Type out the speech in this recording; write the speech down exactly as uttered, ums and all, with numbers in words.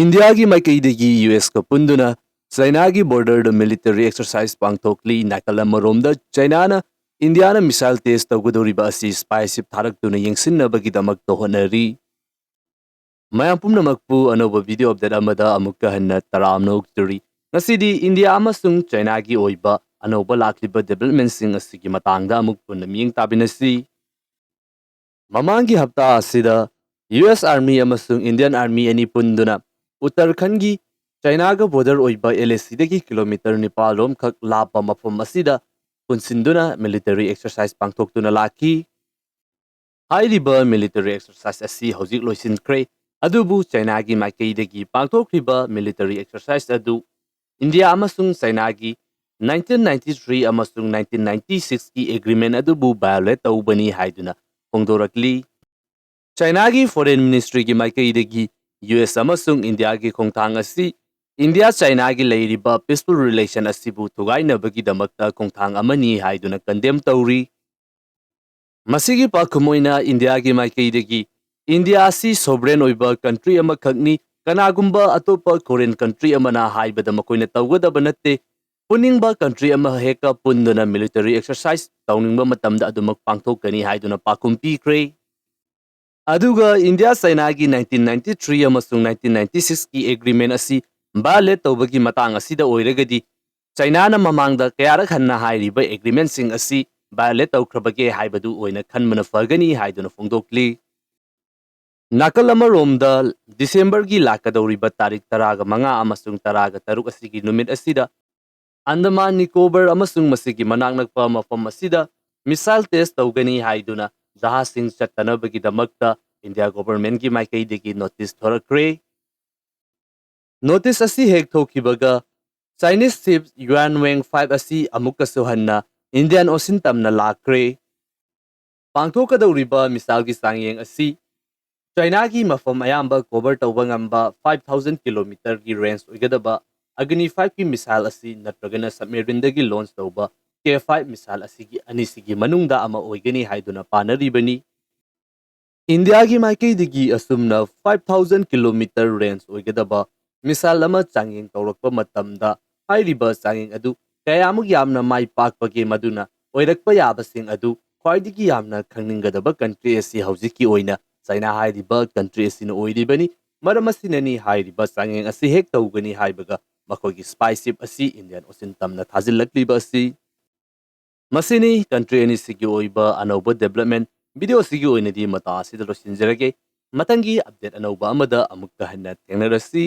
ꯏꯟꯗꯤꯌꯥꯒꯤ ꯃꯥꯏꯀꯩꯗꯒꯤ U ask ꯄꯨꯟꯗꯨꯅ ꯆꯥꯏꯅꯥꯒꯤ ꯕꯣꯔꯗꯔꯗ ꯃꯤꯂꯤꯇꯔꯤ ꯑꯦꯛꯁꯔꯁꯥꯏꯁ ꯄꯥꯡꯊꯣꯛꯂꯤ꯫ ꯅꯥꯀꯜ ꯑꯃꯔꯣꯝꯗ ꯆꯥꯏꯅꯥꯅ ꯏꯟꯗꯤꯌꯥꯅ ꯃꯤꯁꯥꯏꯜ ꯇꯦꯁ ꯇꯧꯒꯗꯧꯔꯤꯕ ꯑꯁꯤ ꯁ꯭ꯄꯥꯏ ꯁꯤꯞ ꯊꯥꯔꯛꯇꯨꯅ ꯌꯦꯡꯁꯤꯟꯅꯕꯒꯤꯗꯃꯛꯇ ꯍꯣꯠꯅꯔꯤ꯫ ꯃꯌꯥꯝ ꯄꯨꯝꯅꯃꯛꯄꯨ ꯑꯅꯧꯕ ꯚꯤꯗꯤꯑꯣ ꯑꯞꯗꯦꯠ ꯑꯃꯗ ꯑꯃꯨꯛꯀ ꯍꯟꯅ ꯇꯔꯥꯝꯅ ꯑꯣꯛꯆꯔꯤ꯫ ꯉꯁꯤꯗꯤ ꯏꯟꯗꯤꯌꯥ ꯑꯃꯁꯨꯡ ꯆꯥꯏꯅꯥꯒꯤ ꯑꯣꯏꯕ ꯑꯅꯧꯕ ꯂꯥꯛꯂꯤꯕ ꯗꯦꯕꯂꯞꯃꯦꯟꯁꯤꯡ ꯑꯁꯤꯒꯤ ꯃꯇꯥꯡꯗ ꯑꯃꯨꯛ ꯄꯨꯟꯅ ꯃꯤꯠꯌꯦꯡ ꯇꯥꯃꯤꯟꯅꯁꯤ꯫ ꯃꯃꯥꯡꯒꯤ ꯍꯞꯇꯥ ꯑꯁꯤꯗ ꯌꯨ ꯑꯦꯁ ꯑꯥꯔꯃꯤ ꯑꯃꯁꯨꯡ ꯏꯟꯗꯤꯌꯟ ꯑꯥꯔꯃꯤ ꯑꯅꯤ ꯄꯨꯟꯗꯨꯅ ꯎꯠꯇꯔꯈꯟꯒꯤ ꯆꯥꯏꯅꯥꯒ ꯕꯣꯔꯗꯔ ꯑꯣꯏꯕ ꯑꯦꯜ ꯑꯦ ꯁꯤꯗꯒꯤ ꯀꯤꯂꯣꯃꯤꯇꯔ ꯅꯤꯄꯥꯜ ꯔꯣꯝꯈꯛ ꯂꯥꯞꯄ ꯃꯐꯝ ꯑꯁꯤꯗ ꯄꯨꯟꯁꯤꯟꯗꯨꯅ ꯃꯤꯂꯤꯇꯔꯤ ꯑꯦꯛꯁꯔꯁꯥꯏꯁ ꯄꯥꯡꯊꯣꯛꯇꯨꯅ ꯂꯥꯛꯈꯤ꯫ ꯍꯥꯏꯔꯤꯕ ꯃꯤꯂꯤꯇꯔꯤ ꯑꯦꯛꯁꯔꯁꯥꯏꯁ ꯑꯁꯤ ꯍꯧꯖꯤꯛ ꯂꯣꯏꯁꯤꯟꯈ꯭ꯔꯦ, ꯑꯗꯨꯕꯨ ꯆꯥꯏꯅꯥꯒꯤ ꯃꯥꯏꯀꯩꯗꯒꯤ ꯄꯥꯡꯊꯣꯛꯈ꯭ꯔꯤꯕ ꯃꯤꯂꯤꯇꯔꯤ ꯑꯦꯛꯁꯔꯁꯥꯏꯁ ꯑꯗꯨ ꯏꯟꯗꯤꯌꯥ ꯑꯃꯁꯨꯡ ꯆꯥꯏꯅꯥꯒꯤ ꯅꯥꯏꯟꯇꯤꯟ ꯅꯥꯏꯟꯇꯤ ꯊ꯭ꯔꯤ ꯑꯃꯁꯨꯡ ꯅꯥꯏꯟꯇꯤꯟ ꯅꯥꯏꯟꯇꯤ ꯁꯤꯛꯁꯀꯤ ꯑꯦꯒ꯭ꯔꯤꯃꯦꯟ ꯑꯗꯨꯕꯨ ꯚꯥꯏꯑꯣꯂꯦꯠ ꯇꯧꯕꯅꯤ ꯍꯥꯏꯗꯨꯅ ꯐꯣꯡꯗꯣꯔꯛꯂꯤ꯫ ꯆꯥꯏꯅꯥꯒꯤ ꯐꯣꯔꯦꯟ ꯃꯤꯅꯤꯁꯇ꯭ꯔꯤꯒꯤ ꯃꯥꯏꯀꯩꯗꯒꯤ ꯌꯨ ꯑꯦꯁ ꯑꯃꯁꯨꯡ ꯏꯟꯗꯤꯌꯥꯒꯤ ꯈꯣꯡꯊꯥꯡ ꯑꯁꯤ ꯏꯟꯗꯤꯌꯥ ꯆꯥꯏꯅꯥꯒꯤ ꯂꯩꯔꯤꯕ ꯄꯤꯁꯐꯨꯜ ꯔꯤꯂꯦꯁꯟ ꯑꯁꯤꯕꯨ ꯊꯨꯒꯥꯏꯅꯕꯒꯤꯗꯃꯛꯇ ꯈꯣꯡꯊꯥꯡ ꯑꯃꯅꯤ ꯍꯥꯏꯗꯨꯅ ꯀꯟꯗꯦꯝ ꯇꯧꯔꯤ꯫ ꯃꯁꯤꯒꯤ ꯄꯥꯎꯈꯨꯝ ꯑꯣꯏꯅ ꯏꯟꯗꯤꯌꯥꯒꯤ ꯃꯥꯏꯀꯩꯗꯒꯤ ꯏꯟꯗꯤꯌꯥ ꯑꯁꯤ ꯁꯣꯚꯔꯦꯟ ꯑꯣꯏꯕ ꯀꯟꯇ꯭ꯔꯤ ꯑꯃꯈꯛꯅꯤ, ꯀꯅꯥꯒꯨꯝꯕ ꯑꯇꯣꯞꯄ ꯐꯣꯔꯦꯟ ꯀꯟꯇ꯭ꯔꯤ ꯑꯃꯅ ꯍꯥꯏꯕꯗ ꯃꯈꯣꯏꯅ ꯇꯧꯒꯗꯕ ꯅꯠꯇꯦ꯫ ꯄꯨꯅꯤꯡꯕ ꯀꯟꯇ꯭ꯔꯤ ꯑꯃ ꯍꯦꯛꯇ ꯄꯨꯟꯗꯨꯅ ꯃꯤꯂꯤꯇꯔꯤ ꯑꯦꯛꯁꯔꯁꯥꯏꯁ ꯇꯧꯅꯤꯡꯕ ꯃꯇꯝꯗ ꯑꯗꯨꯃꯛ ꯄꯥꯡꯊꯣꯛꯀꯅꯤ ꯍꯥꯏꯗꯨꯅ ꯄꯥꯎꯈꯨꯝ ꯄꯤꯈ꯭ꯔꯦ꯫ ꯑꯗꯨꯒ ꯏꯟꯗꯤꯌꯥ ꯆꯥꯏꯅꯥꯒꯤ ꯅꯥꯏꯟꯇꯤꯟ ꯅꯥꯏꯟꯇꯤ ꯊ꯭ꯔꯤ ꯑꯃꯁꯨꯡ ꯅꯥꯏꯟꯇꯤꯟ ꯅꯥꯏꯟꯇꯤ ꯁꯤꯛꯁꯀꯤ ꯑꯦꯒ꯭ꯔꯤꯃꯦꯟ ꯑꯁꯤ ꯚꯥꯏꯑꯣꯂꯦꯠ ꯇꯧꯕꯒꯤ ꯃꯇꯥꯡ ꯑꯁꯤꯗ ꯑꯣꯏꯔꯒꯗꯤ ꯆꯥꯏꯅꯥꯅ ꯃꯃꯥꯡꯗ ꯀꯌꯥꯔꯛ ꯍꯟꯅ ꯍꯥꯏꯔꯤꯕ ꯑꯦꯒ꯭ꯔꯤꯃꯦꯟꯁꯤꯡ ꯑꯁꯤ ꯚꯥꯏꯑꯣꯂꯦꯠ ꯇꯧꯈ꯭ꯔꯕꯒꯦ ꯍꯥꯏꯕꯗꯨ ꯑꯣꯏꯅ ꯈꯟꯕꯅ ꯐꯒꯅꯤ ꯍꯥꯏꯗꯨꯅ ꯐꯣꯡꯗꯣꯛꯂꯤ꯫ ꯅꯥꯀꯜ ꯑꯃꯔꯣꯝꯗ ꯗꯤꯁꯦꯝꯕꯔꯒꯤ ꯂꯥꯛꯀꯗꯧꯔꯤꯕ ꯇꯥꯔꯤꯛ ꯇꯔꯥꯒ ꯃꯉꯥ ꯑꯃꯁꯨꯡ ꯇꯔꯥꯒ ꯇꯔꯨꯛ ꯑꯁꯤꯒꯤ ꯅꯨꯃꯤꯠ ꯑꯁꯤꯗ ꯑꯟꯗꯃꯥꯟ ꯅꯤꯀꯣꯕꯔ ꯑꯃꯁꯨꯡ ꯃꯁꯤꯒꯤ ꯃꯅꯥꯛ ꯅꯛꯄ ꯃꯐꯝ ꯑꯁꯤꯗ ꯃꯤꯁꯥꯏꯜ ꯇꯦꯁ ꯇꯧꯒꯅꯤ ꯍꯥꯏꯗꯨꯅ ꯖꯍꯥꯖꯁꯤꯡ ꯆꯠꯇꯅꯕꯒꯤꯗꯃꯛꯇ ꯏꯟꯗꯤꯌꯥ ꯒꯣꯚꯔꯟꯃꯦꯟꯠꯀꯤ ꯃꯥꯏꯀꯩꯗꯒꯤ ꯅꯣꯇꯤꯁ ꯊꯣꯔꯛꯈ꯭ꯔꯦ꯫ ꯅꯣꯇꯤꯁ ꯑꯁꯤ ꯍꯦꯛ ꯊꯣꯛꯈꯤꯕꯒ ꯆꯥꯏꯅꯤꯁ ꯁꯤꯞ ꯌꯨꯑꯥꯟ ꯋꯦꯡ ꯐꯥꯏꯚ ꯑꯁꯤ ꯑꯃꯨꯛꯀꯁꯨ ꯍꯟꯅ ꯏꯟꯗꯤꯌꯥꯟ ꯑꯣꯁꯤꯟ ꯇꯝꯅ ꯂꯥꯛꯈ꯭ꯔꯦ꯫ ꯄꯥꯡꯊꯣꯛꯀꯗꯧꯔꯤꯕ ꯃꯤꯁꯥꯏꯜꯒꯤ ꯆꯥꯡꯌꯦꯡ ꯑꯁꯤ ꯆꯥꯏꯅꯥꯒꯤ ꯃꯐꯝ ꯑꯌꯥꯝꯕ ꯀꯣꯚꯔ ꯇꯧꯕ ꯉꯝꯕ ꯐꯥꯏꯚ ꯊꯥꯎꯖꯟ ꯀꯤꯂꯣꯃꯤꯇꯔꯒꯤ ꯔꯦꯟꯖ ꯑꯣꯏꯒꯗꯕ ꯑꯒꯅꯤ ꯐꯥꯏꯚꯀꯤ ꯃꯤꯁꯥꯏꯜ ꯑꯁꯤ ꯅꯠꯇ꯭ꯔꯒꯅ ꯁꯕꯃꯦꯔꯤꯟꯗꯒꯤ ꯂꯣꯟꯆ ꯇꯧꯕ ꯀꯦ ꯐꯥꯏꯚ ꯃꯤꯁꯥꯏꯜ ꯑꯁꯤꯒꯤ ꯑꯅꯤꯁꯤꯒꯤ ꯃꯅꯨꯡꯗ ꯑꯃ ꯑꯣꯏꯒꯅꯤ ꯍꯥꯏꯗꯨꯅ ꯄꯥꯅꯔꯤꯕꯅꯤ꯫ ꯏꯟꯗꯤꯌꯥꯒꯤ ꯃꯥꯏꯀꯩꯗꯒꯤ ꯑꯁꯨꯝꯅ five thousand kilometer range ꯑꯣꯏꯒꯗꯕ missile ꯑꯃ ꯆꯥꯡꯌꯦꯡ ꯇꯧꯔꯛꯄ ꯃꯇꯝꯗ, ꯍꯥꯏꯔꯤꯕ ꯆꯥꯡꯌꯦꯡ ꯑꯗꯨ ꯀꯌꯥꯃꯨꯛ ꯌꯥꯝꯅ ꯃꯥꯏ ꯄꯥꯛꯄꯒꯦ, ꯃꯗꯨꯅ ꯑꯣꯏꯔꯛꯄ ꯌꯥꯕꯁꯤꯡ ꯑꯗꯨ ꯈ꯭ꯋꯥꯏꯗꯒꯤ ꯌꯥꯝꯅ ꯈꯪꯅꯤꯡꯒꯗꯕ country ꯑꯁꯤ ꯍꯧꯖꯤꯛꯀꯤ ꯑꯣꯏꯅ ꯆꯥꯏꯅꯥ ꯍꯥꯏꯔꯤꯕ country ꯑꯁꯤꯅ ꯑꯣꯏꯔꯤꯕꯅꯤ꯫ ꯃꯔꯝ ꯑꯁꯤꯅꯅꯤ ꯍꯥꯏꯔꯤꯕ ꯆꯥꯡꯌꯦꯡ ꯑꯁꯤ ꯍꯦꯛ ꯇꯧꯒꯅꯤ ꯍꯥꯏꯕꯒ ꯃꯈꯣꯏꯒꯤ spy ship ꯑꯁꯤ Indian Ocean ꯇꯝꯅ ꯊꯥꯖꯤꯜꯂꯛꯂꯤꯕ ꯑꯁꯤ꯫ ꯃꯁꯤꯅꯤ country ꯑꯅꯤꯁꯤꯒꯤ ꯑꯣꯏꯕ ꯑꯅꯧꯕ development꯫ Video ꯑꯁꯤꯒꯤ ꯑꯣꯏꯅꯗꯤ ꯃꯇꯥ ꯑꯁꯤꯗ ꯂꯣꯏꯁꯤꯟꯖꯔꯒꯦ꯫ ꯃꯊꯪꯒꯤ update ꯑꯅꯧꯕ ꯑꯃꯗ ꯑꯃꯨꯛꯀ ꯍꯟꯅ ꯊꯦꯡꯅꯔꯁꯤ꯫